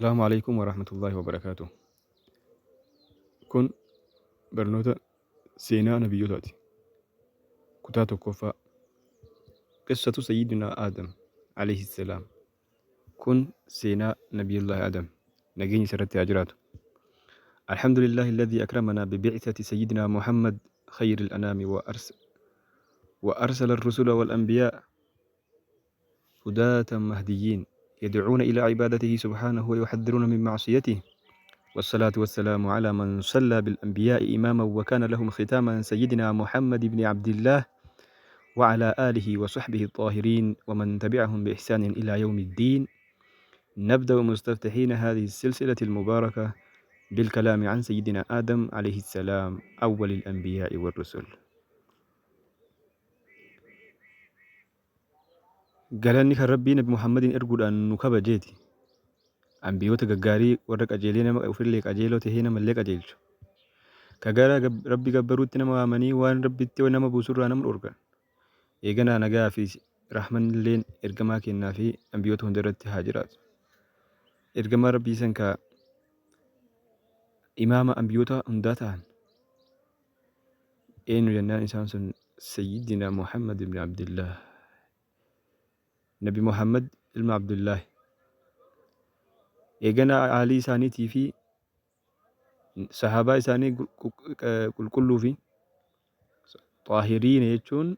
Asalaamu Aleykum Warahmatullaahi Wabarakaatuh. Kun barnoota seenaa nabiyyootaati. Kutaa tokkoffaa. Qissatu Sayyidinaa Aadam alayhi salaam. Kun seenaa Nabiyyullaahi Aadam. Nageenyi isarratti haa jiraatu. Alhamdulillaahi alladhii akramanaa bibi'thati Sayyidinaa Muhammad khayril anaami wa arsala ar-rusula wal anbiyaa هداة مهديين يدعون إلى عبادته سبحانه ويحذرون من معصيته، والصلاة والسلام على من صلى بالأنبياء إماما وكان لهم ختاما سيدنا محمد بن عبد الله وعلى آله وصحبه الطاهرين ومن تبعهم بإحسان إلى يوم الدين. نبدأ مستفتحين هذه السلسلة المباركة بالكلام عن سيدنا آدم عليه السلام أول الأنبياء والرسل. Galanni kan Rabbii Nabi Muhammadiin erguudhaan nu kabajeeti. Anbiyoota gaggaarii warra qajeelee nama ufillee qajeeloo tahee namallee qajeelchu. Ka gara Rabbi gabbaruutti nama waamanii waan Rabbitti nama buusurraa nama dhorkan. Eeganaa nagayaa fi rahmannilleen ergamaa keennaa fi anbiyoota hunda irratti haa jiraatu. Ergamaa Rabbii san ka imaama anbiyoota hundaa tahan Eenyu jennaan isaan sun Sayyidina Muhammad ibn Abdillah. Nabi Muhammad ilma Abdullaahi. Eegana aalii isaaniitii fi sahaabaa isaanii qulqulluu fi xaahiriina jechuun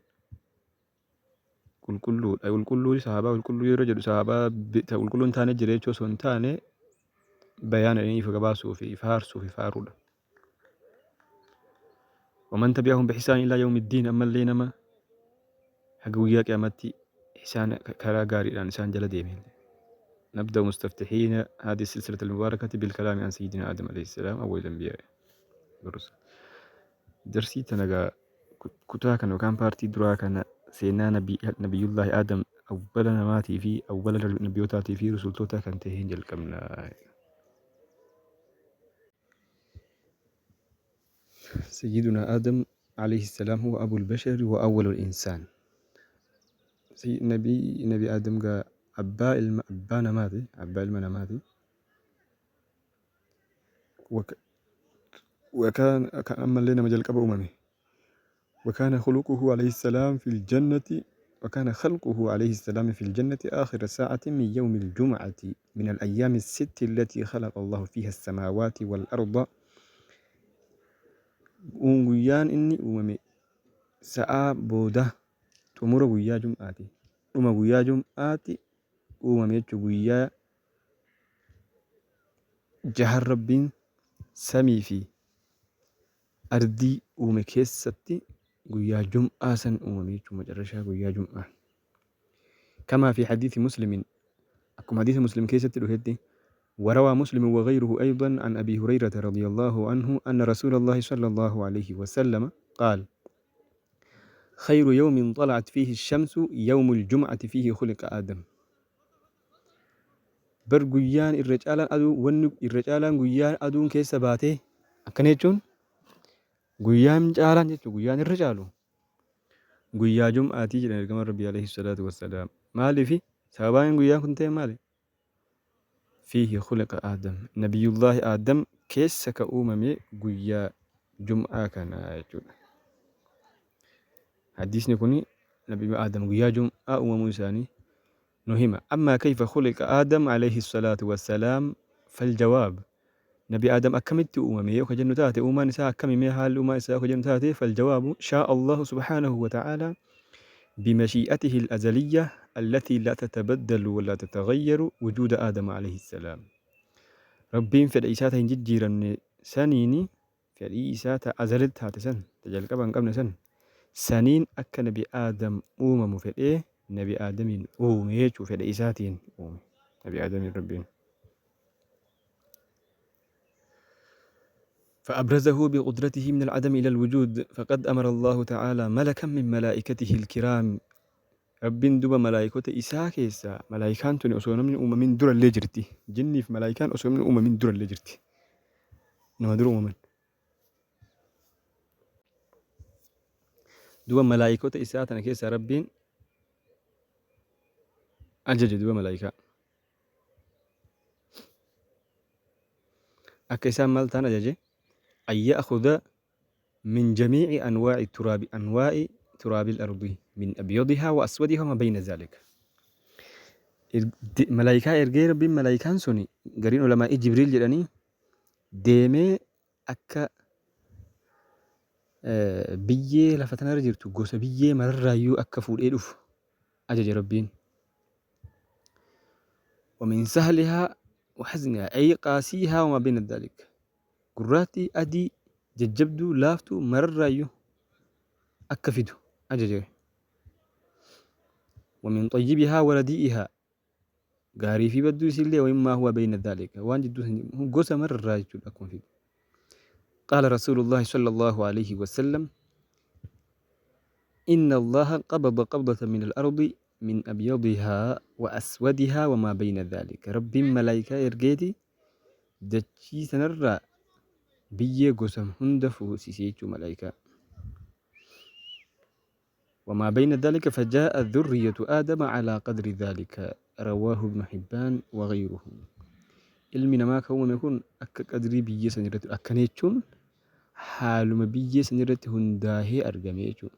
qulqulluudha. Qulqulluu sahaabaa qulqulluu yeroo jedhu sahaabaa qulqulluu hin taane jira jechuu osoo hin taane bayaana inni ifa gabaasuu fi ifa haarsuu fi faaruudha. Waman tabi'ahum bihisaan ilaa yawmiddiin ammallee nama haga guyyaa qiyaamatti isaan karaa gaariidhaan isaan jala deeme. Nabda'u mustaftihiina haadhihi silsilata al-mubaarakati bil-kalaami an sayyidina Aadam alayhi salaam awwal anbiyaa والrusul. Darsii tana gaa kutaa kana yookaan paartii duraa kana seenaa nabiyyullaahi Aadam awwala namaatii fi awwala nabiyootaatii fi rusultootaa kan ta'e hin jalqabna. Sayyiduna Aadam alayhi salaam huwa abul bashari wa awwalul insaan. Nabi Aadam gaa abbaa ilma abbaa namaati, abbaa ilma namaati. Wakaan ammallee nama jalqaba uumame. وكان خلقه عليه السلام في الجنة وكان خلقه عليه السلام في الجنة آخر ساعة من يوم الجمعة من الأيام الست التي خلق الله فيها السماوات والأرض. Guyyaan inni uumame sa'aa booda xumura guyyaa jum'aati. Dhuma guyyaa jum'aati uumame jechuun guyyaa jahan Rabbiin samii fi ardii uume keessatti guyyaa jum'aa san uumame jechuun macarrashaa guyyaa jum'aa. Kamaa fi hadiisi Muslimin akkuma hadiisa Muslim keessatti dhufetti وروى مسلم وغيره أيضا عن أبي هريرة رضي الله عنه أن رسول الله صلى الله عليه وسلم قال خير يوم طلعت فيه الشمس يوم الجمعة فيه خلق آدم. Bar guyyaan irra caalaan aduu wanni irra caalaan guyyaan aduun keessa baatee akkana jechuun guyyaan caalaan jechuun guyyaan irra caalu guyyaa jum'aatii jedhan ergamaan rabbii alayhi salaatu wassalaam. Maaliifi sababaan guyyaan kun ta'e maali? Fiihi khuliqa Aadam nabiyyullaahi Aadam keessa ka uumame guyyaa jum'aa kana jechuudha. Hadiisni kun nabi Aadam guyyaa jum'aa uumamuu isaanii nu hima. Ammaa kayfa khuliqa Aadam alayhi salaatu wassalaam faljawaab Nabi Aadam akkamitti uumame yoo ka jennu taate uumaan isaa akkami mee haalli uumaa isaa yoo ka jennu taate faljawaabu shaa Allahu subhaanahu wa ta'aalaa bimashii'atihi al-azaliyya allatii laa tatabaddalu wa laa tataghayyaru wujuuda Aadama alayhi salaam. Rabbiin fedha isaa ta hin jijjiiramne saniini Fedhii isaa ta azal taate san, ta jalqaba hin qabne san, saniin akka nabi Aadam uumamu fedhee nabi Aadamiin uume jechuu fedha isaatiin uume nabi Aadamiin Rabbiin. فأبرزه بقدرته من العدم إلى الوجود فقد أمر الله تعالى ملكا من ملائكته الكرام Rabbiin duba malaayikota isaa keessaa malaayikaan tuni osoo namni uumamin durallee jirti. Jinniif malaayikaan osoo namni uumamin durallee jirti. Nama dura uumaman. Duba malaayikota isaa tana keessaa Rabbiin ajaje duba malaayikaa. Akka isaan maal ta'an ajaje? An ya'khudha min jamii'i anwaa'i turaabi anwaa'i turaabil ardi min abyadihaa wa aswadihaa wa maa bayna zaalika. Malaayikaa ergee Rabbiin malaayikaan suni gariin ulamaa'ii Jibriil jedhanii deemee akka biyyee lafa tanarra jirtu gosa biyyee mararraayyuu akka fuudhee dhufu ajaje Rabbiin. ومن سهلها وحزنها أي قاسيها وما بين ذلك gurraattii adii jajjabduu laaftuu mararraayyuu akka fidu ajaje. ومن طيبها ورديئها gaarii fi badduu isiillee ومما هو بين ذلك waan jidduu gosa mararraa jechuudha akkuma fidu. قال رسول الله صلى الله عليه وسلم إن الله قبض قبضة من الأرض من أبيضها وأسودها وما بين ذلك ربin malaayikaa ergeeti dachii sanarraa biyyee gosa hunda fuusisee jechuu malaayikaa. وما بين ذلك فجاء ذرية آدم على قدر ذلك رواه ابن حبان وغيره. Ilmi namaa kan uumame kun akka qadrii biyyee san irratti akkana jechuun haaluma biyyee san irratti hundaahee argame jechuudha.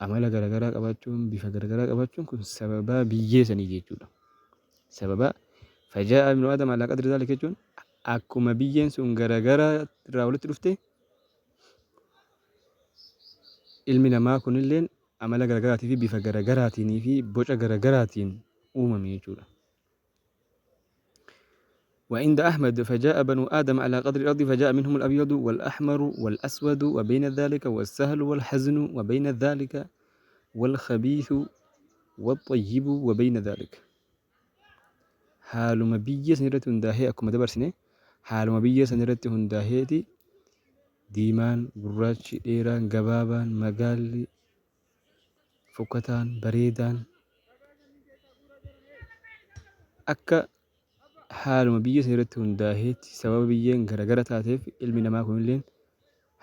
Amala garagaraa qabaachuun bifa garagaraa qabaachuun kun sababaa biyyee sanii jechuudha. Sababa fajaa'a ibnu aadam alaa qadri zaalika jechuun akkuma biyyeen sun garagaraa irraa walitti dhufte ilmi namaa kunilleen amala garagaraatii fi bifa garagaraatiin fi boca garagaraatiin uumame jechuudha. وعند أحمد فجاء بنو آدم على قدر الأرض فجاء منهم الأبيض والأحمر والأسود وبين ذلك والسهل والحزن وبين ذلك والخبيث والطيب وبين ذلك. Haaluma biyyee san irratti hundaahee akkuma dabarsine haaluma biyyee san irratti hundaaheeti diimaan, gurraachi, dheeraan, gabaabaan, magaalli, fokkataan, bareedaan akka haaluma biyyee san irratti hundaaheeti sababa biyyeen garagara taateef ilmi namaa kunilleen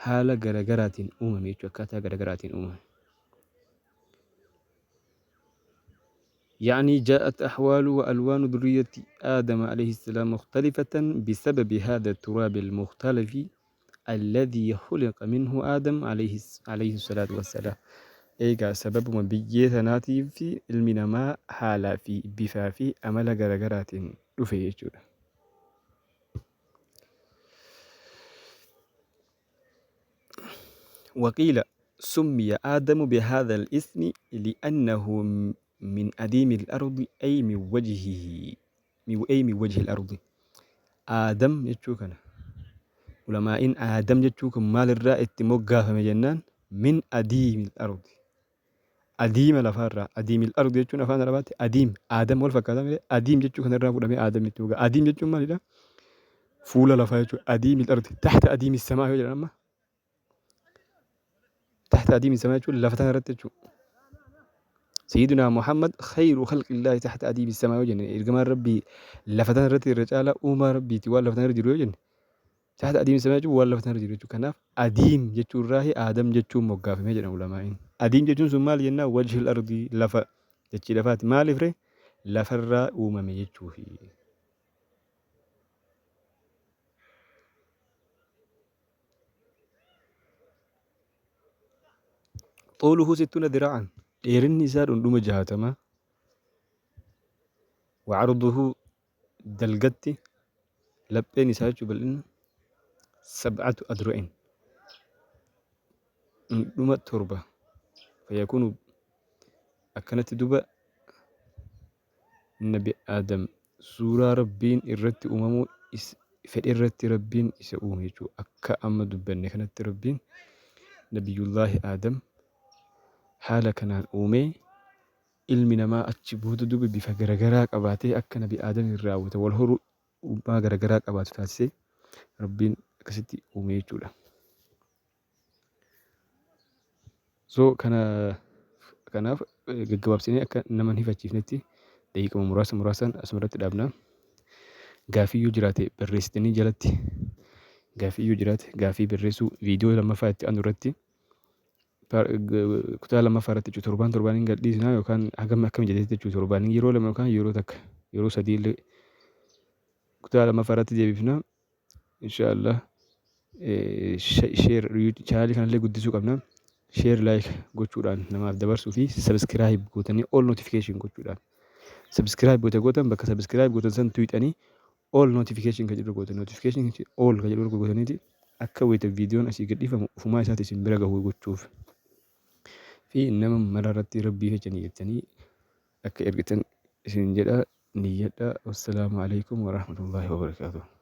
haala garagaraatiin uumame jechuudha akkaataa garagaraatiin uumame. يعني جاءت أحوال وألوان ذرية آدم عليه السلام مختلفة بسبب هذا التراب المختلف الذي خلق منه آدم عليه الصلاة والسلام. Eegaa sababuma biyyee sanaatiif ilmi namaa haalaa fi bifaa fi amala garagaraatiin dhufe jechuudha. وقيل سمي آدم بهذا الاسم لأنه من أديم الأرض أي من وجهه أي من وجه الأرض. آدم jechuu kana ulamaa'iin Aadam jechuu kun maalirraa itti moggaafame jennaan min adiimil ardi adiima lafaarraa adiimil ardi jechuun afaan arabaatti adiim Aadam wal fakkaata malee adiim jechuu kanarraa fudhamee Aadam itti moggaa adiim jechuun maalidha fuula lafaa jechuudha adiimil ardi taxta adiimi samaa yoo jedhan amma taxta adiimi samaa jechuun lafa tana irratti jechuudha. Sayyidunaa Muhammad khayru khalqillaahi taxta adiimi samaa yoo jenne ergamaan Rabbii lafa tana irratti irra caalaa uumaa Rabbiiti waan lafa tana irra jiru yoo jenne taxta adiimi samaa jechuun waan lafa tana irra jiru jechuudha. Kanaaf adiim jechuurraahi Aadam jechuun moggaafame jedhan ulamaa'iin. Adiim jechuun sun maal jennaa wajhil ardii lafa jechii lafaati maaliif ree lafarraa uumame jechuufi. Xuuluhu sittuna dira'an dheerinni isaa dhundhuma 60 wa arduhu dalgatti lapheen isaa jechuu bal'inna sab'atu adru'in dhundhuma 7 fayakuunu akkanatti duba nabi Aadam suuraa Rabbiin irratti uumamuu fedhe irratti Rabbiin isa uume jechuudha. Akka amma dubbanne kanatti Rabbiin Nabiyyullaahi Aadam haala kanaan uumee ilmi namaa achi booda duba bifa garagaraa qabaatee akka Nabi Aadam irraa wal horu uumaa garagaraa qabaatu taasisee Rabbiin akkasitti uume jechuudha. So kana kanaaf gaggabaabsinee akka nama hin hifachiifnetti daqiiqama muraasa muraasaan asumarratti dhaabna. Gaaffii yoo jiraate barreessitanii jalatti gaaffii yoo jiraate gaaffii barreessuu viidiyoo lammaffaa itti aanu irratti kutaa lammaffaa irratti jechuudha torbaan torbaaniin gadhiisna yookaan hagam akka mijateetti jechuudha torbaaniin yeroo lama yookaan yeroo takka yeroo sadii illee kutaa lammaffaa irratti deebifna. Insha Allah share chaanaalii kanallee guddisuu qabna. Share, like gochuudhaan namaaf dabarsuu fi subscribe gootanii all notification gochuudhaan. Subscribe gootan bakka subscribe gootan san tuqxanii all notification kan jedhu gootan, notification all kan jedhu gootaniiti akka wayita viidiyoon asii gadhiifamu ofumaa isaati isin bira gahu gochuuf. Fi nama mara irratti Rabbii jechanii jettanii akka ergitan isin jedha niyyadha. Wassalaamu alaikum warahmatullaahi wabarakaatuh.